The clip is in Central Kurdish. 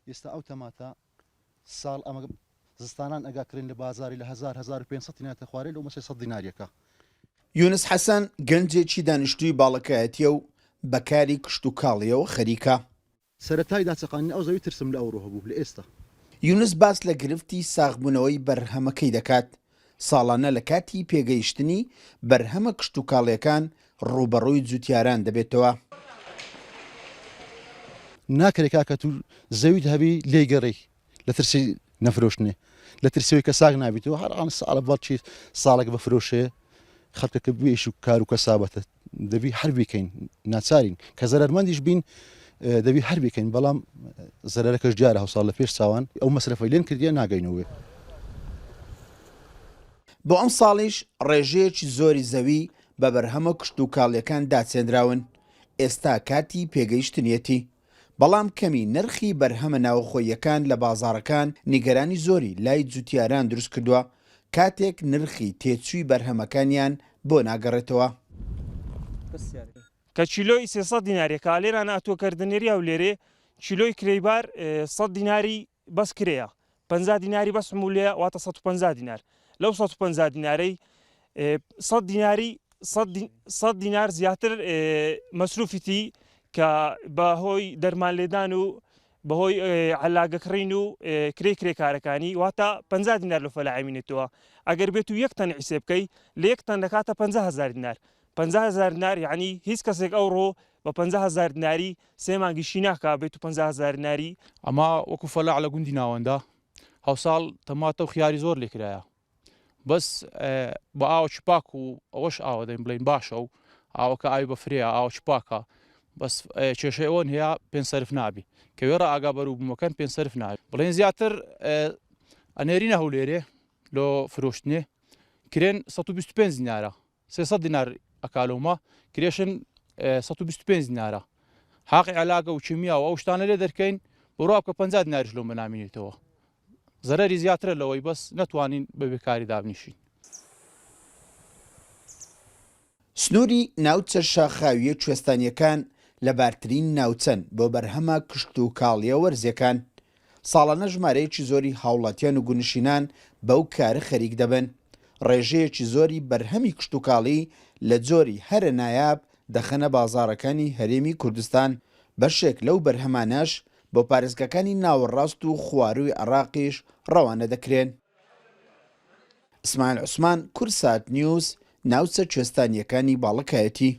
ئێستا ئەو تەماتە ساڵ ئەمە زستانان ئەگا کرێن لە بازاری لە هەزار 1500 دینارتە خوارێ لەو مەسەی 100 دیناریەکە. یونس حەسەن گەنجێکی دانیشتووی باڵەکایەتییە و بە کاری کشتوکاڵییەوە خەریکە. سەرەتای داچەقاندنی ئەو زەوی ترسم لە ئەوڕۆ هەبوو لە ئێستا. یونس باس لە گرفتی ساغبوونەوەی بەرهەمەکەی دەکات، ساڵانە لە کاتی پێگەیشتنی بەرهەمە کشتوکاڵییەکان ڕووبەڕووی جوتیاران دەبێتەوە. ناکرێ کاکە تو زەویت هەبی لێی گەڕێی لە ترسی نەفرۆشتنێ لە ترسی ئەوەی کە ساغ نابیتەوە هەر ئان ساڵە بەڵکی ساڵێک بفرۆشێ خەڵکەکە بێ ئیش و کار و کەسابەتە دەبی هەر بیکەین ناچارین کە زەرەرمەندیش بین دەبی هەر بیکەین بەڵام زەرەرەکەش دیارە هەوساڵ لە پێش چاوان ئەو مەسرەفەی لێن کردیە ناگەینەوە. بۆ ئەمساڵیش ڕێژەیەکی زۆری زەوی بە بەرهەمە کشتوکاڵییەکان داچێنراون، ئێستا کاتی پێگەیشتنیەتی، بەڵام کەمی نرخی بەرهەمە ناوخۆییەکان لە بازاڕەکان نیگەرانی زۆری لای جوتیاران دروستکردووە، کاتێک نرخی تێچووی بەرهەمەکانیان بۆ ناگەڕێتەوە. کە کیلۆی 300 دیناریە کە لێرانە ئەتۆ کەردنێریا و لێرێ کیلۆی کرێی بار 100 دیناری بەس کرێیە 50 دیناری بەس حمولەیە واتە 150 دینار لەو 150 دینارەی 100 دیناری 100 دینار زیاتر مەسروفیتی کە بەهۆی دەرمان لێدان و بەهۆی عەلاگە کڕین و کرێی کرێکارەکانی واتە 50 دینار لە فەلاح ئەمینێتەوە ئەگەر بێت و یەک تەن عیسێ بکەی لە یەک تەن دەکاتە 50 هەزار دینار 50 هەزار دینار یعنی هیچ کەسێک ئەوڕۆ بە 50 هەزار دیناری سێ مانگیشی ناکا بێت و 50 هەزار دیناری. ئەمە وەکو فەلاح لە گوندی ناوەندە هەوساڵ تەماتە و خیاری زۆر لێکرایە بەس بە ئاوەکی پاک و ئەوەش ئاوە دەین بڵین باشە و ئاوەکە ئاوی بەفرەیە ئاوەکی پاکە بەس کێشەی ئەوەن هەیە پێ سەرف نابی کە وێڕە ئاگا بەرو بوومەکەن پێ سەرف نابی بڵێن زیاتر ئەنێرینە هەولێرێ لۆ فرۆشتنێ کرێن 125 دینارە 300 دینار ئەکالۆمە کرێشن 125 دینارە حاقی علاگە و کیمیا و ئەو شتانە لێ دەرکەین بڕوا بکە 50 دیناریش لۆ منامینێتەوە زەرەری زیاترە لەوەی بەس نەتوانین بە بێکاری دابنیشین. سنووری ناوچە شاخاوییە کوێستانییەکان لەبارترین ناوچەن بۆ بەرهەمە کشتوکاڵییە وەرزییەکان، ساڵانە ژمارەیەکی زۆری هاوڵاتیان و گوندنشینان بەو کارە خەریک دەبن، ڕێژەیەکی زۆری بەرهەمی کشتوکاڵی لە جۆری هەرە نایاب دەخەنە بازاڕەکانی هەرێمی کوردستان، بەشێک لەو بەرهەمانەش بۆ پارێزگاکانی ناوەڕاست و خوارووی عێراقیش ڕەوانە دەکرێن. ئیسماعیل عوسمان، کوردسات نیوز، ناوچە کوێستانییەکانی باڵەکایەتی.